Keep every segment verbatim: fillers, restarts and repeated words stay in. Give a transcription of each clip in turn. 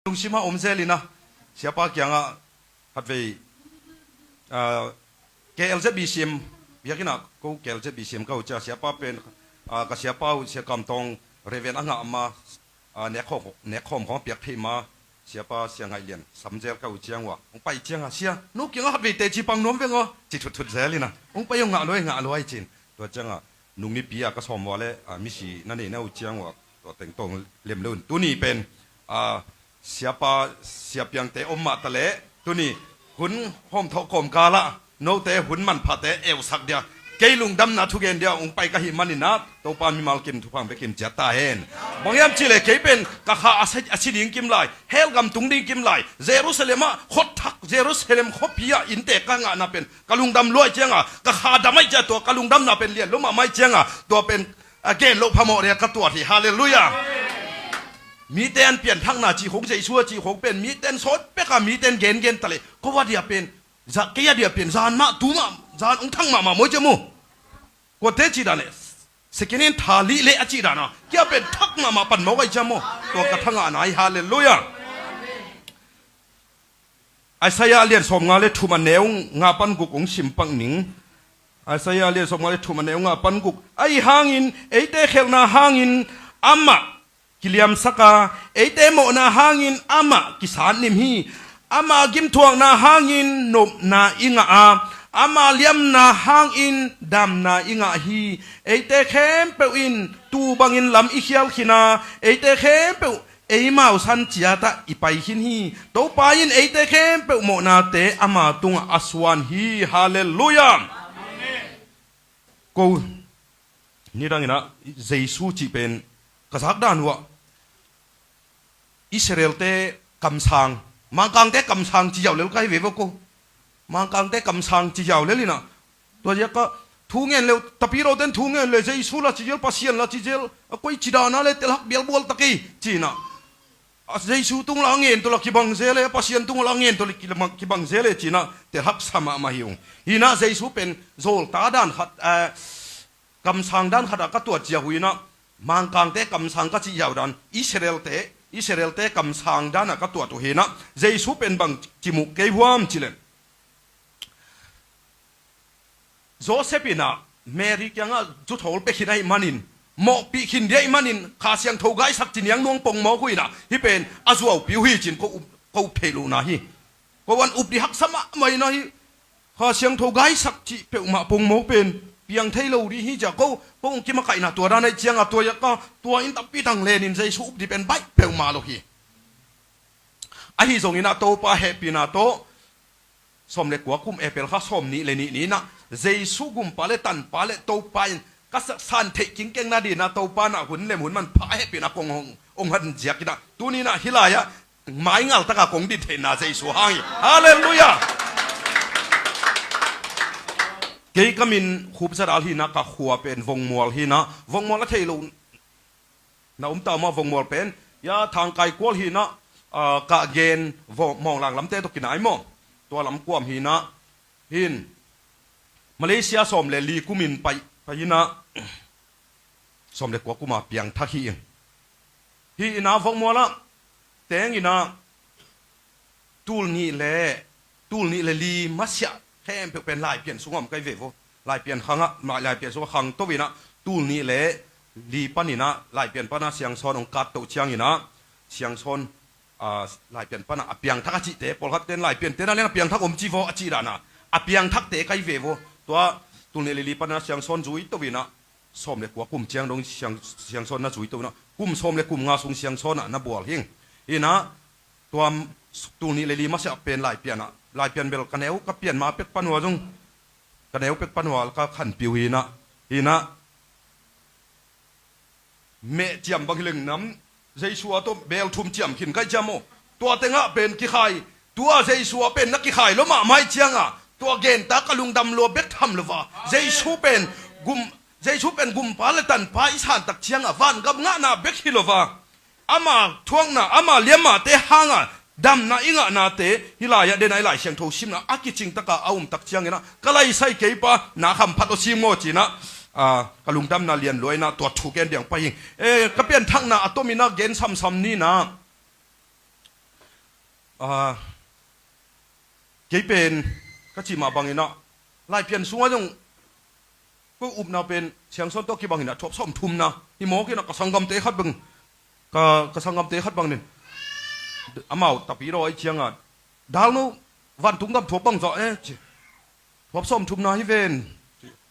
Lungsim ah om zel in a, siapa kiangah khatvei, ah, K L Z B C M, biakinn ah ko K L Z B C M ka uh ciang, siapa pen, ah, ka siapa uh Sia Kam Tawng Reven a ngah ma, ah, nek khawm, nek khawm khawng a piak theih ma, siapa Sia Ngaih Lian sam zel ka uh ciang uh a, hong pai ciang a, sia, no kiangah khatvei teci pang nuam veng aw, ci thutthut zel in a, hong pai aw, ngah luai, ngah luai ci-in. Tua ciangah nung nipi a ka sawm uh a le, ah, misi na nei na uh ciang uh a, tua teng tawh lem lo in. Tuni pen, ah, siapa, siapiangte om mah ta leh, tuni hun hawmthawh kawmkal ah note hun manphate eusak dia, kei lungdamna thugen dia hong pai ka hih manin ah, Topa mimal kim thupha bekin ciat ta hen. Bang hiam cih leh kei pen ka kha a si, a si ding kim lai, hell gam tung ding kim lai, Jerusalem ah, khuathak Jerusalem khuapi ah innte ka ngahna pen ka lungdam lua ahih ciangah, ka kha dam ahih ciangah, tua ka lungdamna pen lian lo mahmah ahih ciangah, tua pen a gen loh phamawh dia ka tuat hi. Halleluiah. Mite an pianthakna cih khong, Jesu a cih khong pen mite an sawt pek a, mite an gengen ta leh, ko a dia pen, za, kei a dia pen zan mah, tu mah, zan hong thang mahmah maw, i ci a maw. Kuate cih dan leh second hand thali leh a cih dan a, kei a pen thak mahmah pan maw, i ci a maw. Tua ka thangahna hi. Halleluiah. Isaiah a lian sawmnga le thum, a neu nga pan guk hong sim pak ning. Isaiah a lian sawmnga le thum, a neu nga pan guk. Ahi hangin eite khelhna hangin amah kiliamsak a, eite mawhna hangin amah kisatnim hi. Ama gimthuakna hangin nopna i ngah a, ama liamna hangin damna i ngah hi. Eite khempeuh in tuu bangin lam i khial khin a, eite khempeuh eimau san ciatah i pai khin hi. Topa in eite khempeuh mawhnate ama tungah a suan hi. Halleluiah. Amen. Ko nidangin ah Jesu cih pen ka zak dan uh ah Israelte kamsang, Mangkangte kamsang ci ziau lel ka hi ve vo ko. Mangkangte kamsang ci ziau lel in ah, tua ziak ah thu ngen leh, tapidauten thu ngen leh, Jesu la ci ziau, Pasian la ci ziau, a koi ci dan a leh telhak bialbual ta kei ci-in ah, a Jesu tung la a ngen tawh la kibang zel e, a Pasian tung la a ngen tawh la kibang, kibang zel e ci-in ah telhak sa mahmah hi ung. Hi in ah Jesu pen zawlta dan khat, eh, kamsang dan khat ah ka tuat ziau uh hi in ah, Mangkangte kamsang ka cih ziau dan, Israelte, Israelte kamsang dan ah ka tuat uh hi in ah, Jesu pen bang ci muk kei hiam cih leh, Joseph in ah Mary kiangah zuthawl pia khin ahih manin, mawhpih khin ding ahih manin, Kha Siangtho gaisak ci niangnuang pongmawk uh hi in ah, hih pen a zuaupi uh hi ci-in ko up, ko up theih lohna hi. Ko an up ding haksa mahmah in ah, hih Kha Siangtho gaisak cih peuhmah pongmawk pen piang thei lo ding hi ci-a ko, ko hong kimakaihna tua dan ahih ciangah, tua ziak ah tua in tampi tang len in Jesu up ding pen baih peuhmah lo hi. Ahi zongin ah Topa hehpihna tawh, sawm le kua kum April kha sawmnih le nih ni-in ah, Jesu Gumpa le Tanpa le Topa in ka sa-, san theih kingkeng nadingin ah Topa in ah hun lem hun manpha a hehpihna kong hong, hong han ziak in ah, tuni-in ah hih lai-ah maingal takin kong din theihna Jesu hang hi. Halleluiah. Kei ka min Khup Za Dal hi in ah, ka khua pen Vongmual hi in ah, Vongmual a thei lo na om ta maw, Vongmual pen, ya, Thangkai kual hi in ah, ah, ka gen Vong-, Mawnglang lamte tawh kinai maw, tua lam kuam hi in ah, hi in Malaysia sawm le li kumin pai, pai in ah, sawm le kua kum a piangthak hi ing. Hi in ah Vongmual ah teng in ah, tul nih le, tul nih le li masiah khempeuh pen Laipian sungah om ka hi ve vo. Laipian khangah, Laipian sungah khangto in ah, tul nih le li panin ah Laipian pan ah Siangsawn hong katto ciangin ah, Siangsawn, ah, Laipian pan ah a piangthak a cihte, pawlkhatte in Laipiante in ah liang a piangthak om ci vo a cih dan ah, a piangthakte ka hi ve vo. Tua tul nih le li pan ah Siangsawn zuito in ah, sawm le kua kum ciang dong Siang, Siangsawn na zuito in ah, kum sawm le kum nga sung Siangsawn ah na bual hi ing. Hi in ah, tua tul nih le li masiah pen Laipian ah, Laipian bel ka neu ka pian ma pek pan ua zong, ka neu pek pan ua ka khanpih uh hi in ah, hi in ah, meh ciam bang hi leng nam, Jesu a tawh bel thum ciam khin ka hi ciam aw. Tua tengah pen kikhai, tua Jesu a pen na kikhai lo mahmah ahih ciangah, tua genta ka lungdam lua bek tham lo a, Jesu pen gum, Jesu pen Gumpa le Tanpa i san tak ciangah vangam ngahna bek hi lo a, ama thuakna, ama liamate hangah damna i ngahnate, hih lai-ah den a i Lai Siangtho simna a kicing takin a om tak ciangin ah, ka laisai kei pa, na khamphat aw sim maw ci-in ah, ah, ka lungdamna lian lua in ah tua thu gen ding pai hi ing. Eh, ka pianthakna a tom in ah gen samsam ni in ah, Ah, kei pen ka cih mah bangin ah, Laipian sungah zong ko upna pen Siangsawn tawh kibangin ah thuap sawm thumna hi mawk in ah, ka sanggamte khat bang, ka, ka sanggamte khat bangin, amau Tapidaw ahih ciangah, "Dalno vantung gam thuap bangzah e?" ci. "Thuap sawm thumna hi ven."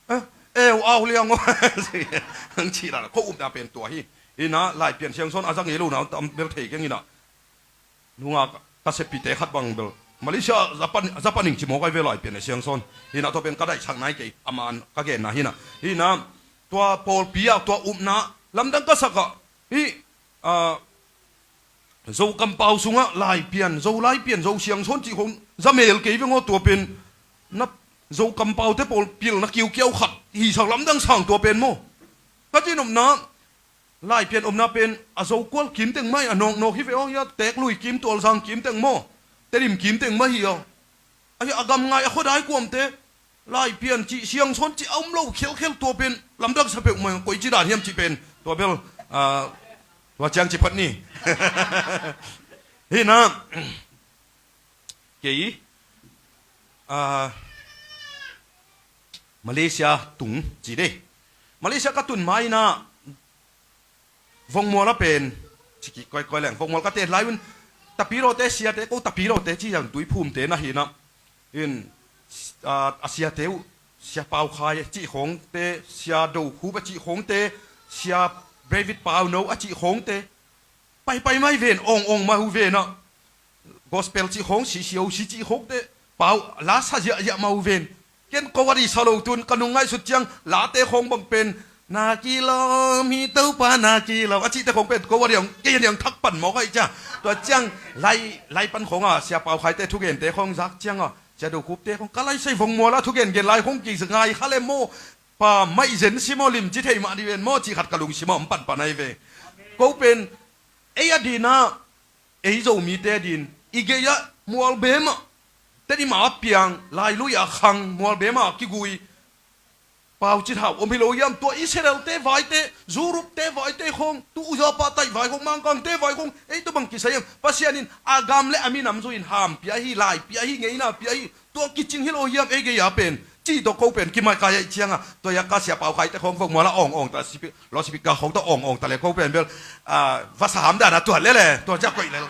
"Eh, eu au liang aw." Ang cih dan ko upna pen tua hi. Ina Laipian Siangsawn a za ngei lo na tam bel thei keng ina. Nunga ka, ka seppihte khat bang bel Malaysia, Japan, Japan ing ci mawk ai ve Laipian Siangsawn. Ina tua pen ka daihsak nai kei, a man ka genna hi ina. Ina tua pawlpi ah tua upna lamdang ka sak ah, hi, ah, Zo kampau sungah Laipian, Zo Laipian, Zo Siangsawn cih khong za mel kei veng aw, tua pen na Zo kampaute pawl pilna kiukiau khat hisak lamdang sang tua pen maw. Ka cih nopna, Laipian omna pen a Zo kual kim teng mah hi, a nawknawk hi ve aw, hia Teeklui kim, Tualzang kim teng maw, Tedim kim teng mah hi aw. Ahi a gam ngai a khuadai kuamte Laipian cih, Siangsawn cih a om lo khialkhial, tua pen lamdang sa peuhmah, koici dan hiam cih pen tua bel, ah, tua ciang ci phot ni. Hi na, kei, ah, Malaysia tung ci de. Malaysia ka tun mai na, Vongmual a pen, ciki koikoi leng, Vongmual ka tet lai un, Tapidawte siate, ko Tapidawte ci zan Tuiphumte na hi na. In, ah, a siate uh, Sia Pau Khai a cih khongte, Sia Do Khup a cih khongte, Sia David Pau No a cih khongte, paipai mai ven, awng awng mah uh ven ah. Gospel cih khong, C C O C cih khongte, pau la sa ziahziah mah uh ven. Ken ko a di sa lo tun, ka nung ngaihsut ciang, late khong bang pen, "Na kilawm hi Topa, na kilawm," a cihte khong pen ko a di ang, kei a di ang thak pan mawk ahi cia. Tua ciang lai, lai pan khong a, Sia Pau Khaite thugente khong zak ciang a, Sia Do Khupte khong, ka lai sai Vongmual a thugen gen lai khong ki ngai kha le maw, pa mai zen si maw, lim ci thei mah di ven maw, cih khat ka lungsim a om panpan ahi ve. Ko pen, ei a dina, ei Zomite din, i gei ah Mualbem ah, Tedim a piang, Lailui a khang, Mualbem a kigui, Pau Cin Hau om hi lo hiam, tua Israelte vaite, Zurupte vaite khong, tu uzapa tai vai khong, Mangkangte vai khong, ei tua bang kisai hiam, Pasian in a gam le a minam zui in ham pia hi, lai pia hi, ngeina pia hi, tua kicing hi lo hiam, ei gei a pen, cih tawh ko pen kimaikai ahi cianga, tua ya ka Sia Pau Khaite khong Vongmual a awng awng ta, sipi, lo sipi ka khong tawh awng awng ta le ko pen bel, ah, vasa ham dana tuat lele, tua cia koih lel.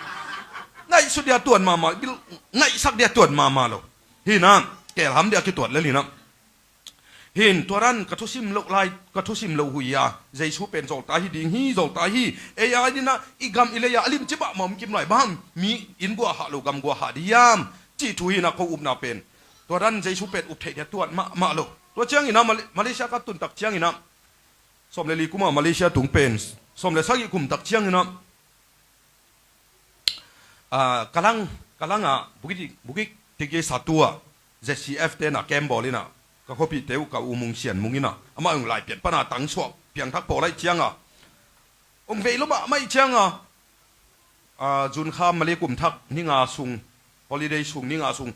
Ngaihsut dia tuat mahmah, bil ngaihsak dia tuat mahmah lo. Hi na, kel ham dia kituat lel hi na. Hin, tua dan ka thusim loh lai, ka thusim loh hui a, Jesu pen zolta hi ding hi, zolta hi. Ei a dina, i gam i lei a, a limci mahmah om kim lai, bang mi inn guah hah lo, gam guah hah di hiam, cih thu hi na ko upna pen. Tua dan Jesu pen up theih dia tuat mahmah lo. Tua ciangin a Mal-, Malaysia ka tun tak ciangin a, sawm le li kum a Malaysia tung pen, sawm le sagih kum tak ciangin a, ah, ka lang, ka lang a Bukit, Bukit Tinggi Satu a Z C F te na camp bawl in a, ka khuapihte uh ka U Mung Sian Mung in a, amah ung Laipian pan a tangsuak piangthak pawl ahi cianga, ung vei lo mahmah ahi cianga, ah, June kha Malay kum thak ni nga sung, holiday sung, ni nga sung,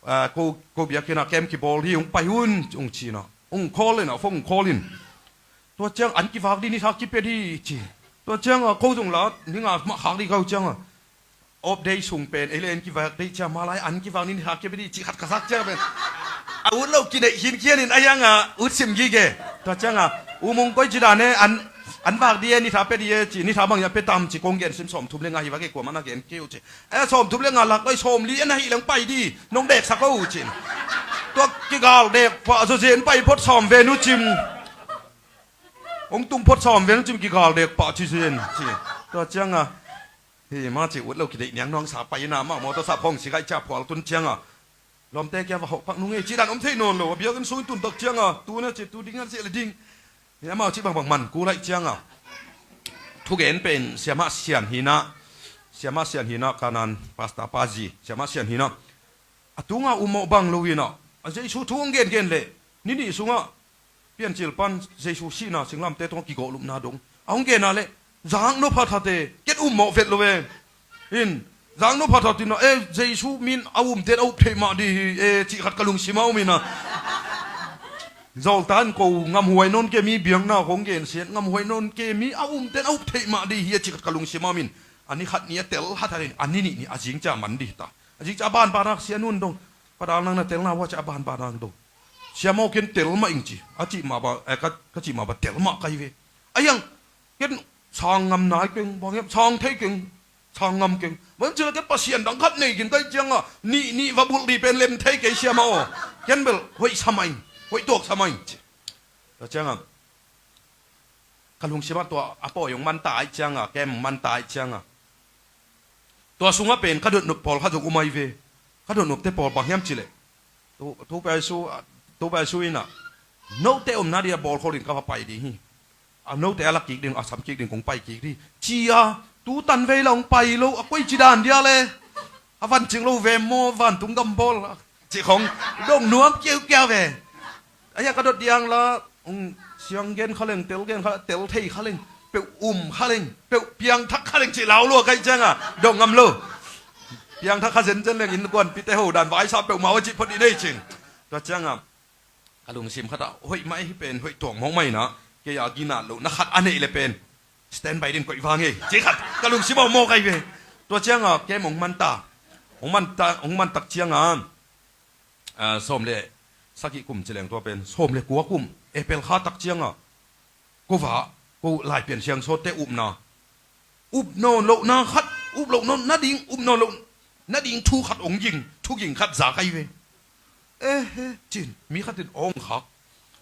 ah, ko, ko biakinn a camp kibawl hi, ung pai un, ung ci na, ung call in a, phone ung call in. Tua ciang an kivak di ni tha kipia di ci. Tua cianga ko zong la ni nga mah khak di kau cianga, off day sung pen ei le an kivak di cia, malai an kivak ni ni tha kipia di ci khat ka sak cianga pen, a ut lo kineih khin khian in a hianga ut sim gige. Tua cianga U Mung koi ci dan e, an, an vak di e, ni tha pia di e ci, ni tha bang ya pia tam ci, kong gen sim sawm thum le nga hi vak e, kuamah na gen keu ci. E, sawm thum le nga lak loi sawm li e, na hih leng pai di, nong deksak o cin. Tua kigal dek pah zaw zen pai phot sawm ven uh cim. Hong tung phot sawm ven uh cim kigal dek pah ci zen ci. Tua cianga, hi ma ci ut lo kideih niang nuang sa pai na, mah mawtaw sa phawng si kaih cia phual tun cianga, lawmte kia va hawh pak nung e ci dan om thei nawn lo, a biakinn sung in tun tak cianga, tu na ci tu ding a ci le ding. Hi amau cih bangbang man kul aih cianga, thugen pen Siamah Sian hi na, Siamah Sian hi na, Kanan Pastor pa zi, Siamah Sian hi na, a tunga ummawh bang lo hi na, a Jesu thu hong gengen leh, ni nih sungah Piancil pan Jesu sihna singlamte tungah kigawh lupna dong a hong genna leh, zak nop hathat e, ken ummawh vet lo e. In, zak nop hathat in a, e, Jesu min a umte in a up theih mah di hi e, cih khat ka lungsim a om in a. Zolta in ko ngamhuai nawn kei mi, biakna kong gensiat ngamhuai nawn kei mi a umte in a up theih mah di hi e, cih khat ka lungsim a om in. A ni khat ni a tel hathatin a ni nih ni a zing cia man dih ta. A zing cia a banbanak sia nun dong. Padal nang na telna hua cia a banbanak dong. Sia mawkin tel mah ing ci. A cih mah ba, eh, ka, ka cih mah ba tel mah kai ve. A hiang, ken sang ngam nai keng, bang hiam sang thei keng, sang ngam keng. Bang hiam cila ken Pasian dang khat nei keng kai cianga, nih, nih va bulh dih pen lem thei kei sia mah aw. Ken bel hoih sa mah ing, hoih tuak sa mah ing ci. Tua cianga, ka lungsimah tua a pawi hong manta aih cianga, kem hong manta aih cianga. Tua sungah pen ka dotnop pawlkhat zong um ai ve. Ka dotnopte pawl bang hiam cileh. Tu, tu pai su, tu pai su inah. Note omna dia bawlkholin ka va pai ding hi. A note a la kik ding, a sam kik ding kong pai kik ding. Cia, tu tanvei la hong pai lo, a koi ci dan dia le. A vancing lo ve maw, vantung gambawl. Ci khong, dong nuam kiaukiau ve. A hia ka dot diang la, um, siang gen kha leng, tel gen kha, tel thei kha leng, peuh um kha leng, peuh piangthak kha leng cih lau lua kai cianga, dong ngam lo. Piangthak kha zenzen leng innkuanpite ho dan vaisa peuhmah aw cih phot i nei cing. Tua cianga, ka lungsim khatah, hoih mah hi pen, hoih tuak mawk mah inah, kei a ginat lohna khat a neih le pen. Standby din koih vang ei. Cih khat, ka lungsim aw mawk ai ve. Tua cianga, kem hong manta. Hong manta, hong mantak cianga, ah, sawm le sagih kum ci leng tua pen, sawm le kua kum, April kha tak cianga, ko va, ko Laipian siangsawtte upna, up nawn lohna khat, up loh nawn nading, up nawn loh nading thu khat hong ging, thu ging khat za kai ve. Eh, eh, cin, mi khatin hong khak,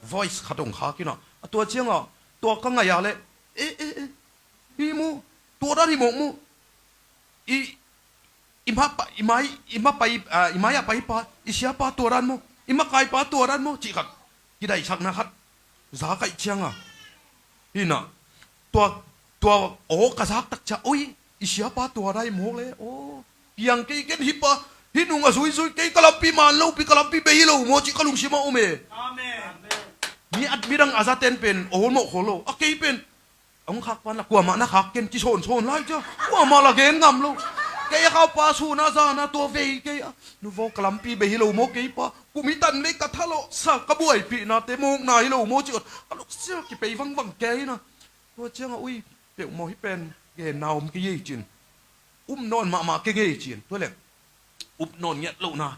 voice khat hong khak inah, a tua cianga, tua ka ngaih a le, eh, eh, eh, hi mu, tua dan hi mawk mu, i, i ma pa, i mai, i ma pai, ah, i mai a pai pa, i sia pa tua dan maw, i ma kai pa tua dan maw, cih khat, kidaihsakna khat, za kaih cianga. Hina, tua, tua aw ka zak tak cia, oi, i sia pa tua dai mawk le, aw, piang kei ken hi pa, hi nung a zuizui kei ka lampi man lo pi, ka lampi bei lo maw, cih ka lungsim a om e. Amen. Mi at midang a zaten pen, aw mawh khol lo, a kei pen, hong khak pan la, kuamah na khak ken, ci sawnsawn lai cia, kuamah la gen ngam lo. Kei a khaupa suna zana tua vei kei a, nu vaw ka lampi bei hi lo maw kei pa, kum hi tan lei ka thalawh sa, ka buaipihnate mawkna hi lo maw ci, ka luksia kipei vangvang kei na. Tua cianga ui, peuhmawh hi pen, genna om kei ei cin. Um nawn mahmah kei ngei cin, tua leng. Up nawn ngiat lohna.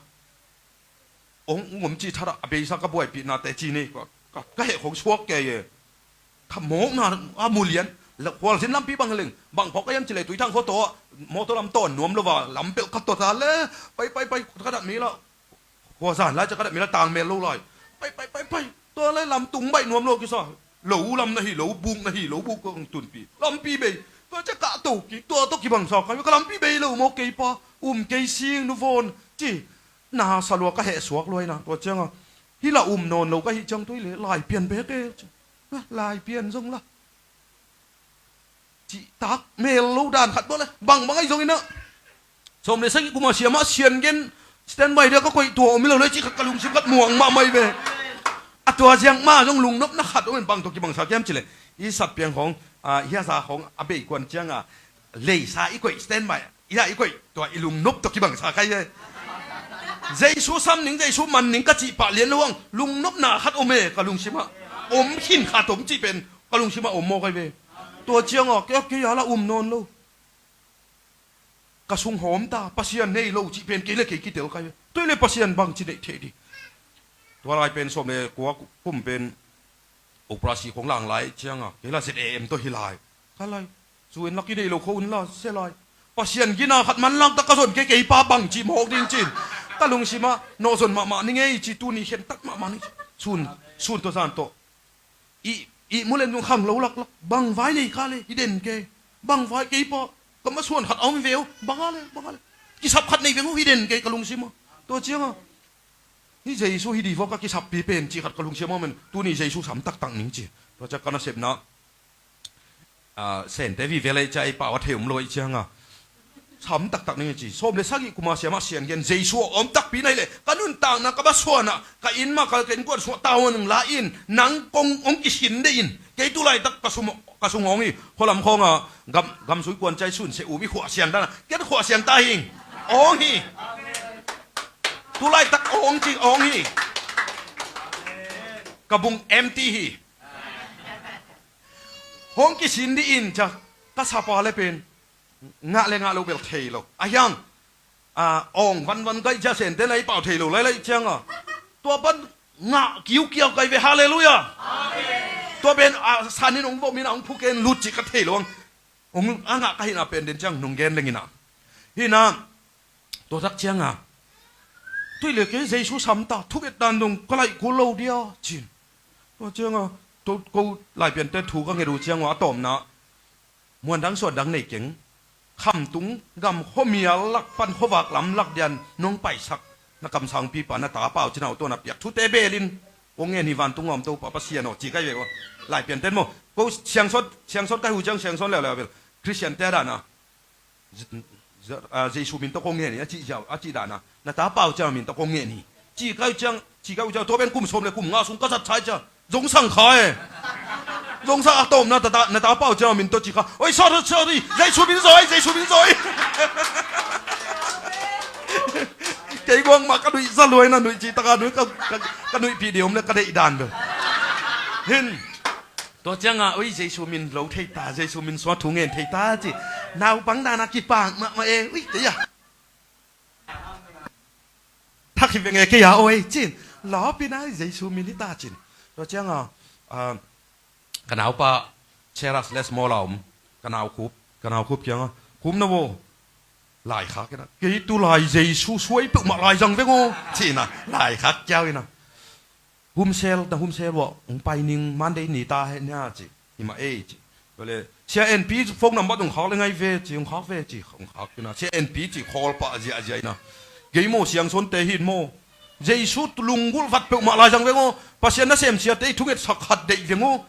Ong, ong om ci thara, a beisa ka buaipihnate ci nei, ka, ka, ka heh khong suak kei e. Ka mawkna a mulian, la khualzin lampi bang leng, bang phawk ka hiam ci le Tuithang khuataw ah, mawtaw lam tawn nuam lo va, lam pelh ka tawta le, pai, pai, pai, ka dat mi la, khuazan lai cia ka dat mi la tang mel lo lai, pai, pai, pai, pai, tua le lam tung baih nuam lo kisa, lo lam na hi, lo buk na hi, lo buk kong tunpi, lampi bei, tua cia ka to ki, tua to kibangsa ka, ka lampi bei lo maw kei pa, um kei sing nu vawn, ci, na sa lua ka heh suak luai na, tua cianga, hi la um nawn lo ka hi ciang tui le, lai pian bek e, ci, lai pian zong la. Cihtak mel lo dan khat bawh le bangbang ahi zongin ah, sawm le sagih kuma siamah sian gen standby dia ka koih tua om hi lo le cih khat ka lungsim khat muang mahmah hi ve. A tua ziang ma zong lungnopna khat om in bang tua kibangsa kiam cileh i satpiang khawng, ah, hiaza khawng a beikuan cianga leisa i koih standby. I dah i koih tua i lungnop tawh kibangsa kai e. Jesu sam ning, Jesu man ning ka cih pah lian lo ang, lungnopna khat om e ka lungsimah. Om khin khat om cih pen ka lungsimah om maw kai ve. Tua cianga kei a kei a la um nawn lo. Ka sung hawm ta, Pasian nei lo cih pen kei le kei kitel kai e. Tua i le Pasian bang ci neih thei di. Tua lai pen sawm le kua kum pen operasi khong lang lai cianga kei la Z A M tawh hi lai. Ka lai. Zu en lak i nei lo kho un la se lai. Pasian gina khat man lang tak ka zon kei kei pa bang ci mawk ding cin. Ka lungsimah nawh zon mahmah ni ngei ci tuni khen tak mahmah ni. Sun, sun tawh zan tawh. I, i mulen zong khang lo laklak. Bang vai nei ka le, hi den kei. Bang vai kei pa. Ka masuan khat a om ve uh. Bang a le, bang a le. Kisap khat nei veng uh, hi den kei ka lungsimah. Tua cianga. Hi Jesu hi di vawk a kisappi pen cih khat ka lungsimah men. Tuni Jesu sam taktak ning ci. Tua ciang ka nasepna. Ah, sente vive lei cia i pau a thei om lo i cianga. Sam taktak ning i ci. Sawm le sagih kuma siamah sian gen Jesu a om takpi nai le. Ka nuntakna ka basuana ka inn ma ka ken kuan suah tau ning la in nang kong ong kisin de in. Kei tu laitak ka sum, ka sung ong hi. Khualam khawnga gam, gam sui kuan cia i sun se um i khuah siang dana. Ken khuah siang ta hing. Ong hi. Tu laitak ong ci ong hi. Ka bung empty hi. Hong kisin di in ca ka sapa le pen ngah le ngah lo bel thei lo. A hiang, a, awng vanvan kaih cia sente na i pau thei lo lailai cianga, tua pan ngah kiukiau kai ve, halleluiah. Tua pen, a, sanin hong vom ina hong phuken lut cih ka thei lo ang. Hong a ngah ka hihna pen den ciang nong gen leng ina. Hina, tua tak cianga, tui le kei Jesu samta, thunget dan dong ka laih kul lo dia, cin. Tua cianga, to, ko laipiante thu ka nget uh cianga, a tawmna, muandang suandang nei keng. Khamtung gam khuamial lak pan khuavak lam lak dian nong paisak, na kamsangpipa na ta pau cinau tawh na piak thute belin kong ngen hi, vantung a om Topa Pasian aw, ci kai ve ko. Laipianten maw, ko siangsawn, siangsawn kai hu ciang siangsawn leuleu bel Khristiante a dana, Z-, Z-, a, Jesu min tawh kong ngen hi a cih ziau, a cih dana, na ta pau ciang min tawh kong ngen hi. Ci kai ciang, ci kai uh ciang, tua pen kum sawm le kum nga sung ka zat sai ciang zong sang kha e. Zong sang a tawmna, ta, ta, na ta pau ciang min tawh ci kha. Oi, sorry, sorry, Jesu min zawi, Jesu min zawi. Kei guang mah ka nuih za luai na nuih ci taka nuih ka, ka, ka nuihpih dih om le ka deih dan bel. Hin. Tua cianga, ui, Jesu min lo thei ta, Jesu min sua thu ngen thei ta ci. Naupang dana kipak mahmah e, ui, kei a. Thak hi veng e kei a, oi, cin. Lawpina Jesu min hi ta cin. Tua cianga, a, ka naupa Cheras les maw la om. Ka naukhup, ka naukhup kianga. Khupna vo. Laikhak ina. Kei tu lai Jesu suai peuhmah lai zang veng aw. Cina, laikhak kiau ina. Humsel, na humsel uh ah hong pai ning, Monday ni ta he nia ci. Hi mah ei ci. Vele, Sia Enpi phone number hong khak le ngai ve ci, hong khak ve ci, hong khak ina. Sia Enpi ci khawl pah ziahziah ina. Gei maw siangsawnte hi in maw. Jesu lunggulh vat peuhmah lai zang veng aw. Pasian nasem siate i thungetsak khat deih veng aw.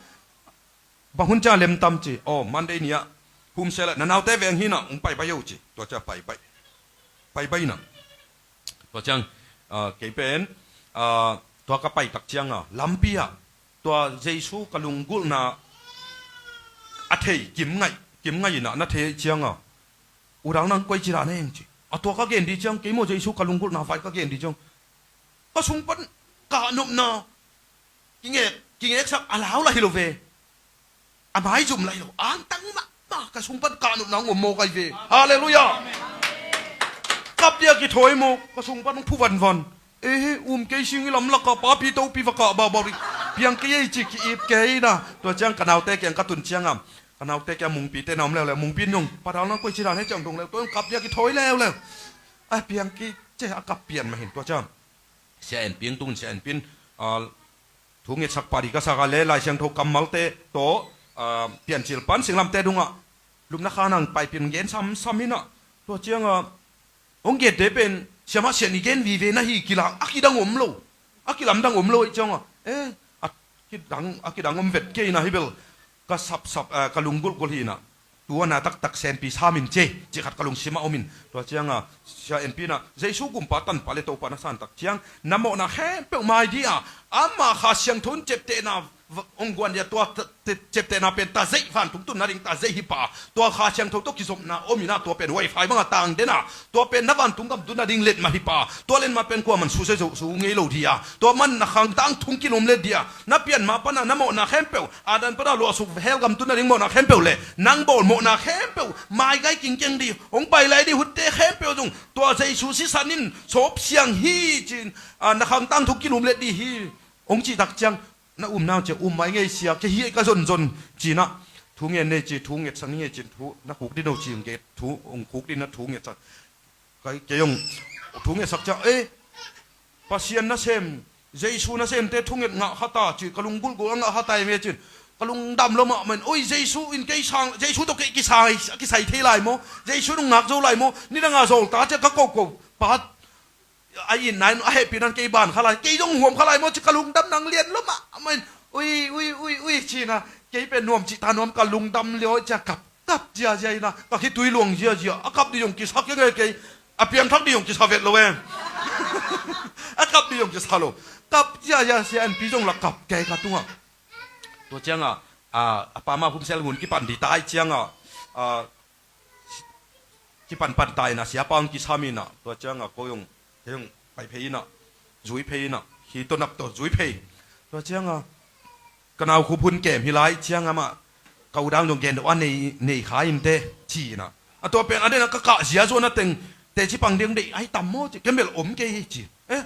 Bang hun ciang lem tam ci. Aw, Monday ni ah. Humsel ah, na naute veng hi na, hong paibai aw ci. Tua ciang paibai. Paibai na. Tua ciang, ah, kei pen, ah, tua ka pai tak cianga, lampi ah, tua Jesu ka lunggulhna a thei, Kim Ngaih, Kim Ngaih ina, na thei cianga, U Dang nang koi ci dan heng ci. A tua ka gen dih ciang, kei maw Jesu ka lunggulhna vai ka gen dih ciang, ka sung pan kahnopna, kingek, kingeksak a lau lah hi lo ve. A maizum lai lo, angtang mahmah ka sung pan kahnopna hong om maw kai ve. Halleluiah. Kap dia kithawi maw, ka sung pan hong phu vanvan. Eh, um kei sing i lam lakah papi topi va kah baubau dih. Piang kei ei ci ki-ip kei na. Tua ciang ka naute kiang ka tun ciangam, ka naute kiang Mungpite na om leuleu, Mungpi in zong, Pa Dal nang koi ci dan hei ciang dong leu, tua kap dia kithawi leuleu. A piang kei ci a kap pian mah hin, tua ciang Sia Enpi in tung, Sia Enpi in, ah, thu ngetsak pah dih ka sak a le Lai Siangtho kammalte tawh, ah, Piancil pan singlamte dungah lupna khan ang paipih gen samsam inah, tua ciangah hong gente pen siamah sian i gen vive na hi kilang a kidang om lo, a kilamdang om lo ih ciangah, eh, a kidang, a kidang om vet kei inah hi bel ka sapsap, ah, ka lunggulhgulh hi inah. Tua na taktak senpi samin ce, cih khat ka lungsimah omin. Tua cianga, Sia Enpi inah, Jesu gumpa tanpa le Topa na san tak ciang, na mawhna khempeuh mai dih a, ama Kha Siangtho in ciaptehna v-, hong guan dih a, tua t-, t-, ciaptehna pen tazeih, vantung tunna ding tazeih hi pah a, tua Kha Siangtho tawh kizopna om inah, tua pen wifi bangah tang den a, tua pen na vantung gam tunna ding letmat hi pah a, tua letmat pen kuaman su se zo su ngei lo dih a, tua man na khang tangtung kilum let dih a, na pian mah panah na mawhna khempeuh, Adam panah luahsuk hell gam tunna ding mawhna khempeuh le nang bawl mawhna khempeuh maigai kingkeng dih, hong pai lai dih hunte khempeuh zong tua Jesu sisan in sawp siang hi ci-in, ah, na khang tangtung kilum let dih hi. Hong cih tak ciang na um nang ciang um mai ngei sia, kei hi ei ka zonzon ci-inah thu ngen nei ci, thu ngetsak ni ngei ci-in thu na khuk dih no ci-in ke thu hong khuk dih na thu ngetsak. Kei, kei hong thu ngetsak ciang, eh, Pasian nasem, Jesu nasemte thunget ngah kha ta ci, ka lunggulhgulh a ngah kha ta em e cin. Ka lungdam lo mahmah in, oi, Jesu in kei sang, Jesu tawh kei kisai, kisai thei lai maw? Jesu in hong ngak zo lai maw? Nidang a zawlta ciang ka koko pa a itna in a hehpihna in kei ban kha lai, kei zong huam kha lai maw ci, ka lungdam nang lian lo mahmah in, ui, ui, ui, ui, ci-inah, kei pen nuam cih ta nuam, ka lungdam liaw ih ciang kap kap ziazia inah, ka khitui luang ziazia, a kap dih zong kisa kei nge kei, a piangthak dih zong kisa vet lo e. A kap dih zong kisa lo. Kap ziazia, Sia Enpi zong la kap kei ka tungah. Tua ciangah, a, a pa mah humsel hun kipan dih tai ciangah, a, kipanpan ta inah, siapa hong kisam inah, tua ciangah ko zong, kei zong pai phei inah, zui phei inah, hi tawh nap tawh zui phei. Tua ciangah, ka nau khup hun kem hi lai ciang amah, ka u dang dong gen deuh a nei, nei kha in te, ci inah. A tua pen a den a ka kah zia zuan a teng teci pang ding deih ahi tam maw ci, ken bel om kei hi ci. Eh,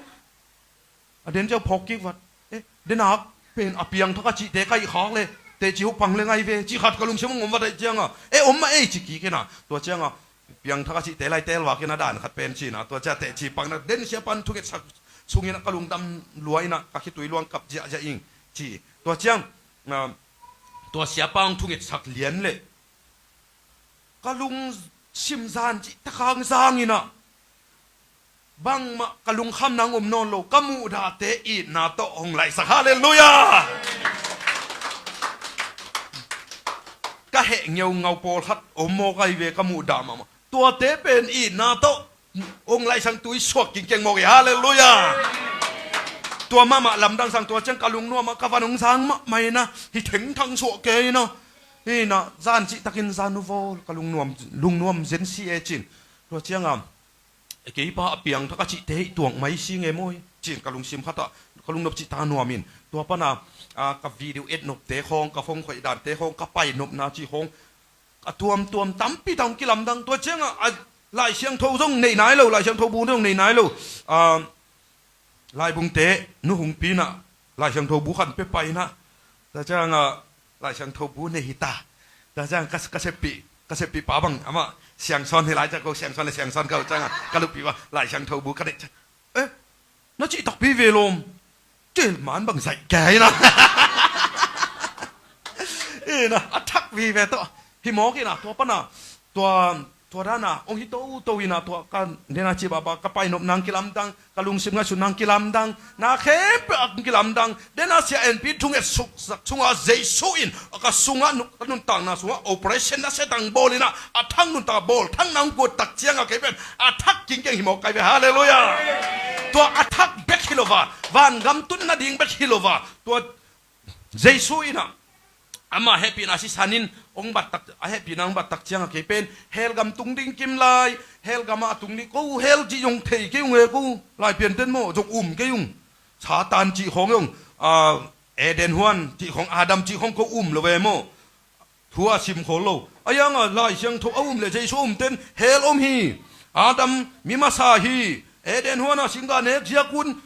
a den ziau phawk kik vat. Eh, den a pen a piangthak a cihte ka hih khak le teci huk pang le ngai ve ci khat ka lungsim hong om vat ahi cianga, eh, om mah ei ci kik hi na. Tua cianga piangthak a cihte lai tel vak hi na, dan khat pen ci na. Tua cia teci pang na, den siapa in thungetsak sungin a ka lungdam lua in a ka khitui luang kap ziahziah ing ci. Tua ciang, ah, tua siapa hong thungetsak lian le ka lungsim zan cih takhang zangin ah bangmah ka lungkham nang om nawn lo, ka muhdahte itna tawh hong laihsak. Halleluiah. Ka heh ngeungau pawlkhat om mawk ahi ve, ka muhdah mahmah. Tuate pen itna tawh hong laihsak, tui suak kingkeng mawk hi. Halleluiah. Tua mahmah lamdang sang, tua ciang ka lungnuam ah ka van hong zang mahmah hi na, hi thengthang suah kei hi na. Hi na, zan cihtakin zan uh vawl, ka lungnuam, lungnuam zen si e cin. Tua cianga kei pa a piangthak a cihte hih tuak mai si nge maw hi cin ka lungsim khatah ka lungnop cihta nuamin. Tua pana, ah, ka video et nopte khawng, ka phone khoih dante khawng, ka pai nopna cih khawng a tuamtuam tampi tang kilamdang. Tua cianga, a, Lai Siangtho zong nei nai lo, Lai Siangtho bu zong nei nai lo. Ah, Laibungte nu hong pi na, Lai Siangtho bu khan pia pai na. Tua cianga Lai Siangtho bu nei hi ta. Tua cianga ka, ka seppih, ka seppih pa bang amah siangsawn hi lai ciang ko, siangsawn le siangsawn ko cianga ka luppi pa Lai Siangtho bu ka nei ciang, eh, na cih takpi ve lawm. Cil man bang zaih kei na. Ina, a thak vive tawh hi mawk ina, tua pana, tua, tua dana hong hi toto ina, tua ka nena ci baba, ka painop nang kilamdang, ka lungsim ngaihsut nang kilamdang, na khempeuh a kilamdang. Dena sia enpi thunget suksak sunga Jesu in a ka sunga nu-, ka nuntakna sunga operation na setang bawl ina, a thang nuntak bawl thang nang guat tak cianga kei pen a thak kingkeng hi mawk kai ve. Halleluiah. Tua a thak bek hi lova, vangam tun nading bek hi lova, tua Jesu inah ama hehpihna sisan in hong battak, a hehpihna hong battak cianga kei pen hell gam tung ding kim lai, hell gama a tung ding, ko hell cih zong thei kei ung e, ko Laipianten maw zong um kei ung. Satan cih khawng zong, a, Eden huan cih khawng, Adam cih khawng ko um lo ve maw. Thu a sim khol lo. A yanga Lai Siangtho a um le Jesu a umten hell om hi. Adam mi masa hi. Eden huana singgah nek ziakun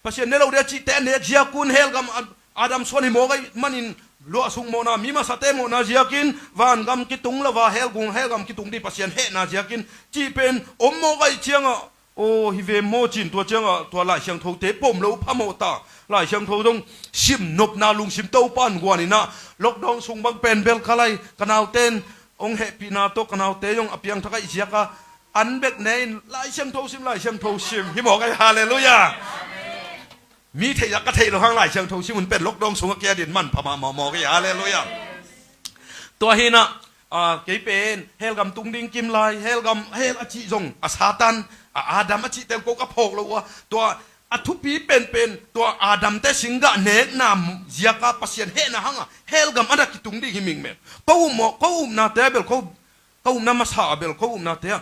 Pasian ne lo dia cihte a nek ziakun hell gam a, Adam suan hi mawk aih manin luahsuk mawhna, mi masate mawhna ziakin vangam kitung lova hell gung, hell gam kitung dih Pasian hehna ziakin cih pen om mawk aih cianga, aw, hi ve maw cin tua cianga tua Lai Siangthote pom lo phamawh ta. Lai Siangtho zong sim nopna lungsim Topa in guan inah lockdown sung bang pen bel ka lai ka nauten hong hehpihna tawh ka naute zong a piangthak aih ziaka an bek ne in Lai Siangtho sim, Lai Siangtho sim hi mawk aih. Halleluiah. Mi theihzah ka theih lo hang Lai Siangtho sim hun pen lockdown sungah kei a din manpha mahmah mawk hi. Halleluiah. Tua hinah, a, kei pen hell gam tung ding kim lai, hell gam, hell a cih zong a Satan, a Adam a cih teng ko ka phawk lo uh a, tua a thupi penpen tua Adamte singgah nekna ziaka Pasian hehna hanga hell gam a na kitung ding hi mingmeng. Ko um maw, ko upnate a bel ko, ko upna masa a bel ko upnate a,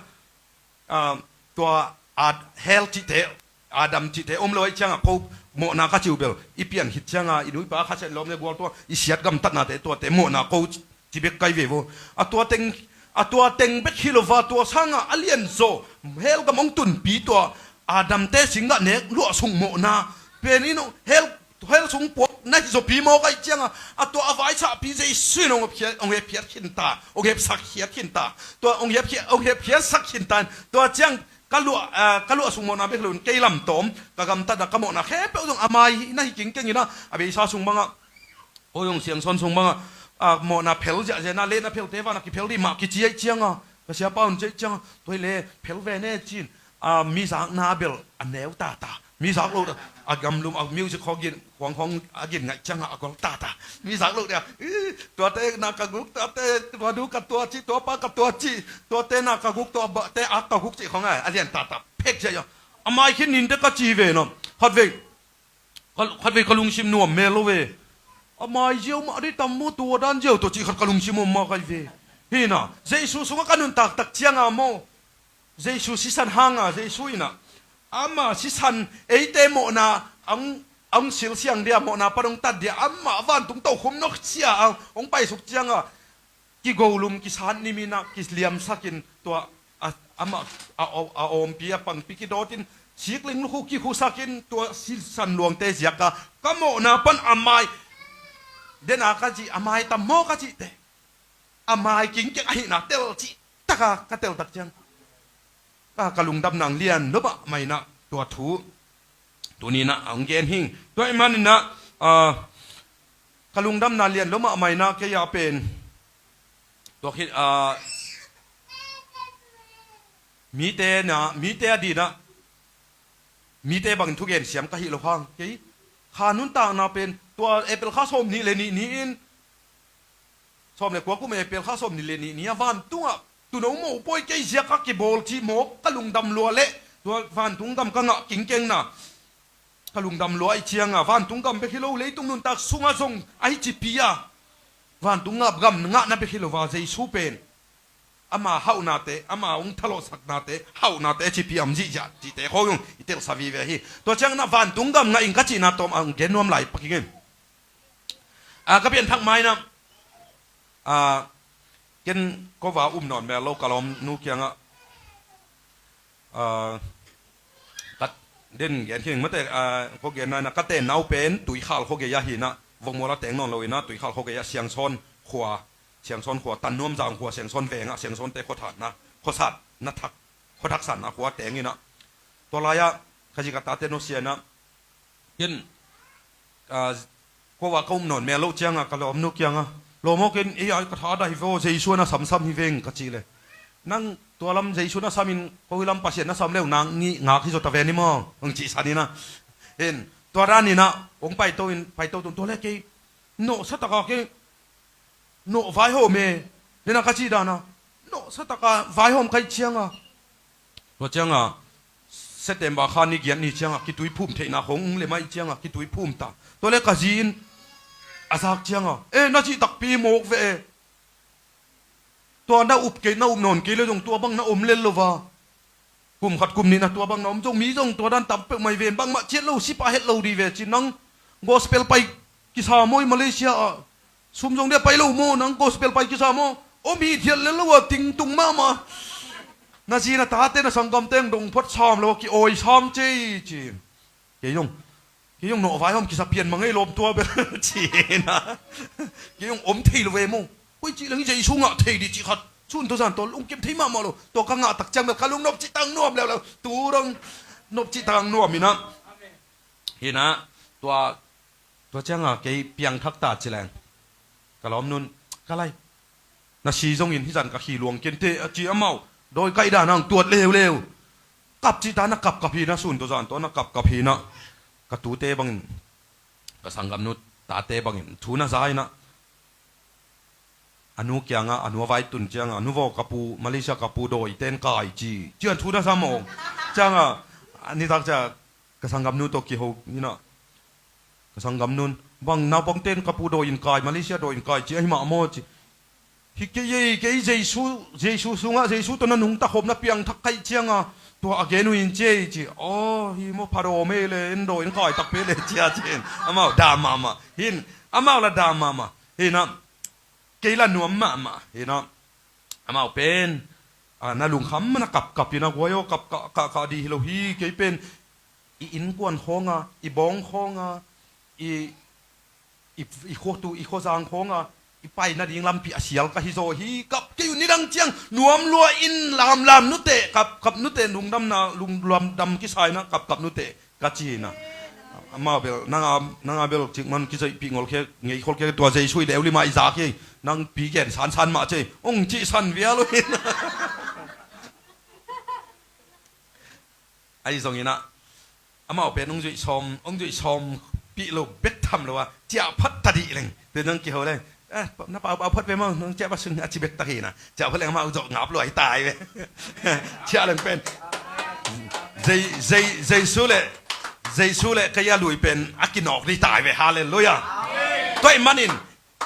a, tua a hell cihte, Adam cihte om lo aih cianga ko mawhna ka ciu bel i pian khit cianga i nuipa khasen lawm le gual tua i siat gamtatnate tuate mawhna ko ci bek kai ve vo. A tua teng, a tua teng bek hi lova tua sanga a lianzaw hell gam hong tunpi tua Adamte singgah nek luahsuk mawhna pen in hell, hell sung puak na hi zawpi mawk aih cianga a tua a vaisahpi Jesu in hong hepkhiat, hong hepkhiat khinta, hong hepsak khiat khinta. Tua hong hepkhiat, hong hepkhiatsak khinta in tua ciang ka luah, ah, ka luahsuk mawhna bek lo in kei lamtawm ka gamtatna ka mawhna khempeuh zong a mai na hi kingkeng inah a beisa sung bangah Aw, hong siangsawn sung bangah, a, mawhna phel ziahziahna le na phelte vana kiphel dih mah kici aih cianga ka siapa hun ci aih cianga tua hi le phel ve ne cin, a, mi zakna bel a neu tata. Mi zak lo a gamlum a music khawng gin khuang khawng a gin ngaih cianga a gol tata. Mi zak lo dia, ih, tuate na ka guk, tuate tua du ka tua ci, tua pa ka tua ci, tuate na ka guk, tua bate a ka guk ci khawng a, a lian tata phek ziah a. A mai khin ninte ka ci ve na khat ve. Ka, khatvei ka lungsim nuam mel lo ve. A mai ziau mah dei tam maw, tua dan ziau tawh cih khat ka lungsim om mah kai ve. Hina, Jesu sungah ka nuntak tak cianga maw, Jesu sisan hanga, Jesu inah ama sisan eite mawhna ang, ang silsiang dia, mawhna pan hong tat dia, amah vantung tokhom nawk cia ang hong paisuk cianga kigolum kisat nimin ah kiliamsakin tua a, amah a, a, a awmpi a pangpi kidawtin sikling lukhu kikhusakin tua sisan luangte ziaka ka mawhna pan a mai dena ka cih a mai tam maw ka cihte a mai kingkeng ahihna tel cih taka ka teltak ciang ka, ka lungdamna lian lo mahmah inah tua thu tuninah a hong gen hing. Tua ih maninah, ah, ka lungdamna lian lo mahmah inah kei a pen tua khit, ah, mite na, mite a dinah mite bangin thugen siam ka hih lo hang kei kha nuntakna pen tua April kha sawm nih le nih ni-in sawm le kua kum April kha sawm nih le nih ni a vantungah tuuno mopawi kei ziaka kibawl cih mawk ka lungdam lua leh tua vantung gam ka ngah kingkengna ka lungdam lua ih cianga vantung gam bek hi lo leitung nuntak sungah zong ahi cipi a vantung gam ngahna bek hi lo va Jesu pen ama hauhnate ama hong thalawhsaknate hauhnate cipi am zihziah cihte khawng i telsa vive hi. Tua cianginah vantung gam ngah in ka cihna tawm a hong gen nuam lai pak ing. A ka pianthak mainah a ken kova um nawn mel lo ka lawmnu kiangah a ka den gen khin mate a khuagen nainah ka ten nau pen Tuikhal khuagei ahinah Vongmual a teng nawn loinah Tuikhal khuagei ah Siangsawn khua Siangsawn khua Tannuam Zang khua Siangsawn vengah Siangsawnte khuathatna khuasatna thak khuathak sanna khua tenginah tua lai-ah ka zi ka tate nusia inah Ken a kova ka um nawn mel loh cianga ka lawmnu kianga lawm aw ken ei a ka tha a dah hi ve aw Jesu a na samsam hi veng ka cih le nang tua lam Jesu na samin ko hi lam Pasian na sam leu nang ngih ngak hi zaw ta ve ni maw hong cihsan inah hin tua daninah hong paito in paito tun tua le kei nawhsa taka kei nawh vaihawm e. Dena ka cih dana nawhsa taka vaihawm ka hih cianga tua cianga September kha ni giat ni cianga kituiphum theihna khong ung le mah ih cianga kituiphum ta tua le ka zi in a zak cianga e na cih takpi mawk ve e. Tua na up kei na up nawn kei le zong tua bang na om lel lo va kum khat kum nihna tua bang na om zong mi zong tua dan tam peuhmah hi ven bangmah ciat lo sipa het lo dih ve cin nang gospel pai kisa maw i Malaysia ah sum zong dia pai lo maw nang gospel pai kisa maw om hi thiat le lo a ting tung mahmah na zi na tate na sanggamte ang dong phot sam lo a ki-awi sam cei ci kei zong kei zong nawh vaihawm kisa pian mah ngei lawm tua bel cina kei zong om thei lo ve maw. Koi cih leng Jesu ngah thei dih cih khat sun tua zan tawh lungkim thei mahmah lo tua ka ngah tak ciang bel ka lungnop cih tang nuam leuleu tu dong nop cih tang nuam inah hinah tua tua cianga kei piangthak ta ci leng ka lawmnun ka lai na si zongin hizan ka khi luang kente a ci amau dawi kaih dan ang tuat leuleu kap cih ta na kapkap hinah sun tua zan tawh na kapkap hinah ka tute bangin ka sanggamnu tate bangin thu na za inah a nu kiangah a nu a vai tun ciangah a nu vaw ka pu Malaysia ka pu dawi ten kai ci cian thu na za mawng ciangah a nitak ciah ka sanggamnu tawh kiho inah ka sanggamnun bang naupangten ka pu dawi in kai Malaysia dawi in kai ci ahi mah maw ci hi kei ei kei Jesu Jesu sungah Jesu tawh na nungta khawm na piangthak kaih cianga tua a gen uh in ci ei ci aw hi maw phadawm ei le en dawi in kai takpi le cia ci in amau dam mahmah hin amau la dam mahmah hinah kei la nuam mahmah hinah amau pen a na lungkham mana kapkap inah guai aw kap kah kah dih hi lo hi kei pen i innkuan khawnga i bawng khawnga i i i khuatu i khuazang khawnga i pai nading lampi a sial ka hi zaw hi kap kei uh nidang ciang nuam lua in lamlam nute kap kap nute lungdamna lungdam kisa inah kap kap nute ka ci inah amau bel nanga nanga bel cikman kizoihpih ngol khia ngei khol khia tua Jesu i leu lima i zak hi nang pi gen sansan mah cei ong cihsan vial uh hin ahi zong inah amau pen ong zuih sawm ong zuih sawm pih lo bek tham lo a ciah phat ta dih leng tu nang kiho leng eh na pau pau phat ve maw nang ciah phat sung a ci bek ta hinah ciah phat leng amau zawh ngap lo ahi tai ve ciah leng pen Jei- Jei- Jesu le Jesu le kei a lui pen a kinawk dih tai ve halleluia. Tua ih manin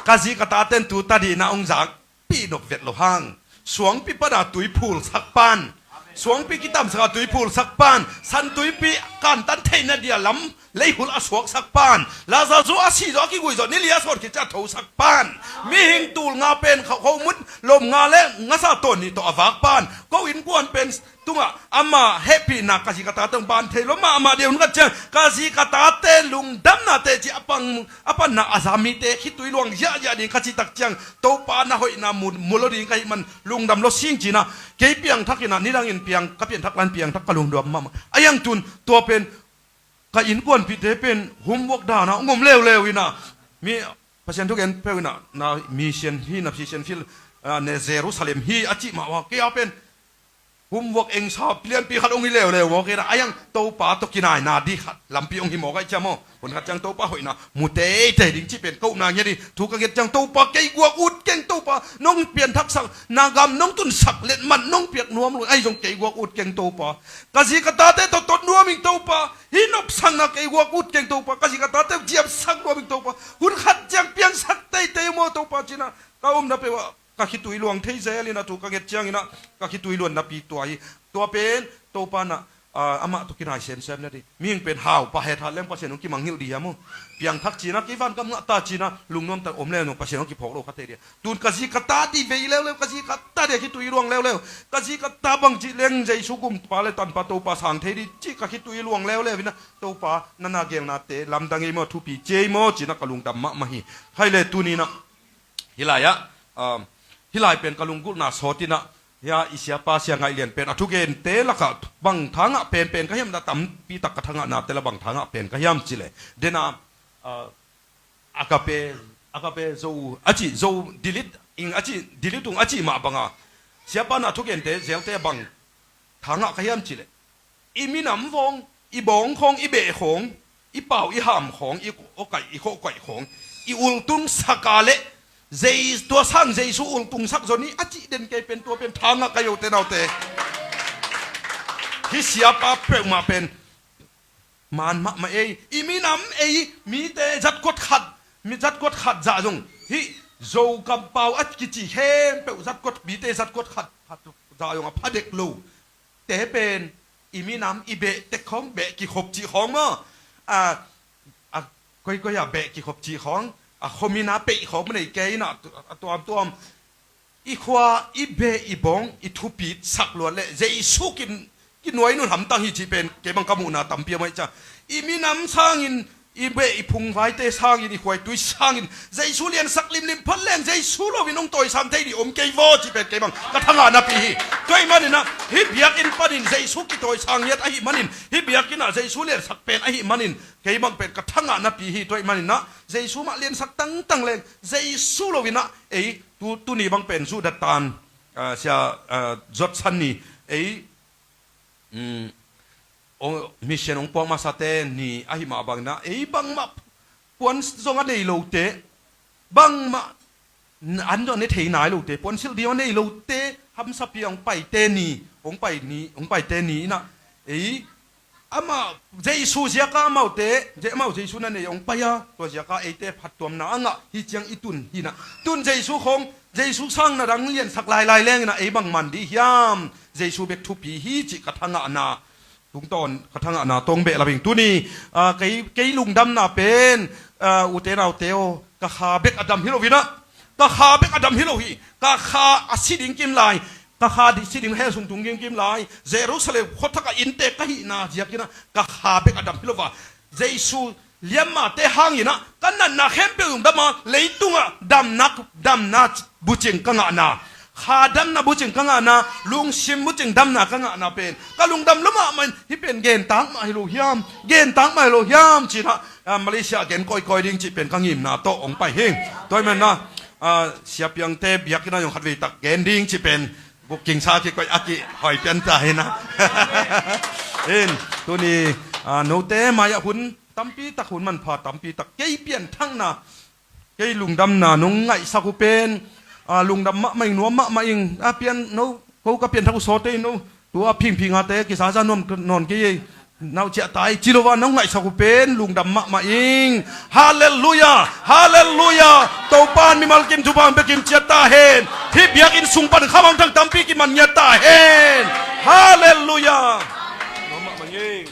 ka zi ka taten tu ta dihna ong zak pi nop vet lo hang suangpi pana tui phul sak pan Suangpi kitamsak a tui phulsak pan, san tuipi kantan theihna dia lam leihul a suaksak pan, Lazar zu a si zawh a kigui zawh ni li a sawt khit ciang a thosak pan, mihing tul nga pen kho, khomut lom nga le ngasa tawn nih tawh a vak pan, ko innkuan pen tungah ama hehpihna ka zi ka tate hong ban thei lo mahmah deuh hun khat ciang ka zi ka tate lungdamna teci a pang a panna a za mite khitui luang ziahziah ding ka cih tak ciang Topa na hoihna mu, mu lo ding ka hih man lungdam lo sing cinah kei piangthak inah nidangin piang ka pianthak lan piangthak ka lungdam mahmah a iang tun tua pen ka innkuanpihte pen homework dana hong om leuleu inah mi Pasian thugen peuh inah na mission hi na mission field ne Jerusalem hi a cih mah ua kei a pen homework engsa lianpi khat hong hi leuleu maw kei na a iang Topa tawh kinaina dih khat lampi hong hi maw ka hih ciah maw. Hun khat ciang Topa hoihna mu teitei ding cih pen ka upna ngiat hi. Thu ka nget ciang Topa kei guak ut keng Topa nong pianthaksak na gam nong tunsak letmat nong piak nuam lo ahi zong kei guak ut keng Topa. Ka zi ka tate tawh tot nuam ing Topa. Hih nopsakna kei guak ut keng Topa ka zi ka tate ziapsak nuam ing Topa. Hun khat ciang piangsak teitei maw Topa cinah ka umna peuh ah ka khitui luang thei zel inah thu ka nget cianginah ka khitui luan napi tua hi. Tua pen Topa nah amah tawh kinai semsem na dih mihing pen hau pah hethat leng Pasian hong kimanghilh dih hiam uh. Piangthak cinah kei van kam ngah ta cinah lungnuam tak om leu nung Pasian hong kiphawk lo kha thei dih. Tun ka zi ka ta dih vei leuleu ka zi ka ta dih khitui luang leuleu. Ka zi ka ta bangci leng Jesu gumpa le tanpa Topa sang thei dih cih ka khitui luang leuleu inah Topa na na gelnate lamdang ei maw thupi ci ei maw cinah ka lungdam mahmah hi. Hai le tuninah hih lai-ah hih lai pen ka lunggulhna sawt inah hia i siapa sia ngaih lian pen a thugente lakah bang thangah penpen ka hiam dah tampi tak ka thangahnate la bang thangah pen ka hiam cileh dena Agape, Agape Zo a cih Zo dilit ing a cih dilit ung a cih mah banga siapa na thugente zelte bang thangah ka hiam cileh i minam vawng i bawng khawng i beh khawng i pau i ham khawng i awkaih i khawhkaih khawng i ultung saka le Jei, tua sang Jesu ultung sak zon hi a cih den kei pen tua pen thangah ka yote naute. Hih siapa peuhmah pen man mahmah ei i minam ei mite zatkuat khat mi zatkuat khat zah zong hih Zo kampau a kici khempeuh zatkuat mite zatkuat khat zah zong a phadek lo. Te pen i minam i beh tek khawng beh kikhop cih khawng maw? A koikoi a beh kikhop cih khawng a khomin a peih khawng nei kei inah a tuamtuam i khua i beh i bawng i thupit sak luat le Jesu kin kinuai nun hamtang hi cih pen kei bang ka muhna tampi a maih ca. I minam sangin i beh i phungvaite sangin i khuaitui sangin Jesu liansak limlim phat leng Jesu loin hong tawisang thei dih om kei vaw cih pen kei bang ka thangah napi hi. Tua ih maninah hih biakinn panin Jesu kitawisang ngiat ahih manin hih biakinnah Jesu liansak pen ahih manin kei bang pen ka thangah napi hi. Tua ih maninah Jesu mah liansak tangtang leng Jesu loinah ei tu tuni bang pen zuhdattan sia zotsan ni ei mission hong puak masate ni ahih mah bangin ah ei bangmah puan zong a nei lote bangmah an zong a ne thei nai lote puan silh ding a nei lote hamsapi a hong paite ni hong pai ni hong paite ni inah ei amah Jesu ziaka amaute amau Jesu na nei hong pai a tua ziaka eite phattuamna a ngah hi ciang i tun hinah tun Jesu khawng Jesu sang na dang liansak lailai lenginah ei bang man dih hiam? Jesu bek thupi hi cih ka thangahna tungtawn ka thangahna tawng behlap ing tuni kei, kei lungdamna pen ute naute aw ka kha bek a dam hi loinah ka kha bek a dam hi lo hi. Ka kha a si ding kim lai ka kha si ding hell sung tung ding kim lai Jerusalem khuathakah innte ka hihna ziakinah ka kha bek a dam hi lo va Jesu liammate hanginah ka natna khempeuh zong dama leitungah damna damna bucing ka ngahna kha damna bucing ka ngahna lungsim bucing damna ka ngahna pen ka lungdam lo mahmah in hih pen gentak mah hi lo hiam? Gentak mah hi lo hiam cinah Malaysia gen kawikawi ding cih pen ka ngimna tawh hong pai hi. Tua ih manna siapiangte biakinn ah zong khatvei tak gen ding cih pen bukingsa kikoih a kihoi pianta hinah in tuni note mai-ah hun tampi tak hun manpha tampi tak kei pianthakna kei lungdamna nong ngaihsak uh pen lungdam mahmah ing nuam mahmah ing a pian no ko ka pianthak uh sawte in no tua phingphingate kisaza nuam nawn kei ei nauh ciahta ei ci lo a nong ngaihsak uh pen lungdam mahmah ing. Halleluia. Halleluia. Topa in mimal kim thupha hong pia kim ciat ta hen. Hih biakinn sung pan khamangthang tampi kiman ngiat ta hen. Halleluiah. Nuam mahmah ing.